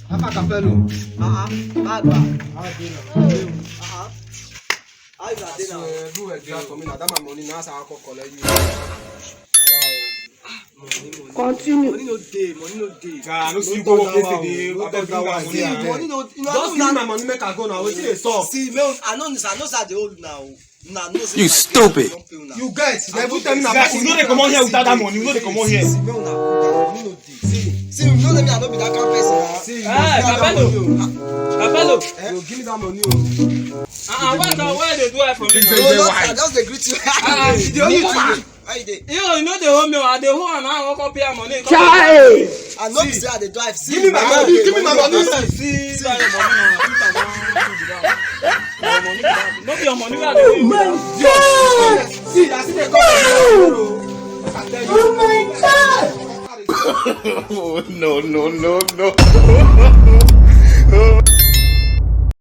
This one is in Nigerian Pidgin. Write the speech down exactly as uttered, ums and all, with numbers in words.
Papa Capello. Ah, ah, Baba. How are you now? Ah, ah. How you dey now? Everywhere dey for me na that my money na as I come collect you. Money, money. Continue. Money no dey, money no dey. Guy, I no see you go work yesterday. No talk that one. See, money no, you know, just give me my money make I go now. Wetin dey sup? See, me, I know this, I know say I dey owe una. Una know say you stupid. You get. Dem even tell me na. Guy, you no dey comot here without that money. You no dey comot here. See, make una cool down. Money no dey. See, see, you know say me, I no be that kind person. See, you give me that money o. Capello. Capello. Eh? You give me that money o. Ah, ah, why, why you dey do eye for me now? No, no, I just dey greet you. Ah, ah, you dey owe me. How you dey? You, you no dey owe me o, I dey owe am, I wan come pay am money. Chai! I no be say I dey drive. See, give me my money, give me my money. See, see, see, see, see, no be your money wey I dey owe you. Oh my God! See, I see the God. Look at that. Oh my God! Oh, no, no, no, no.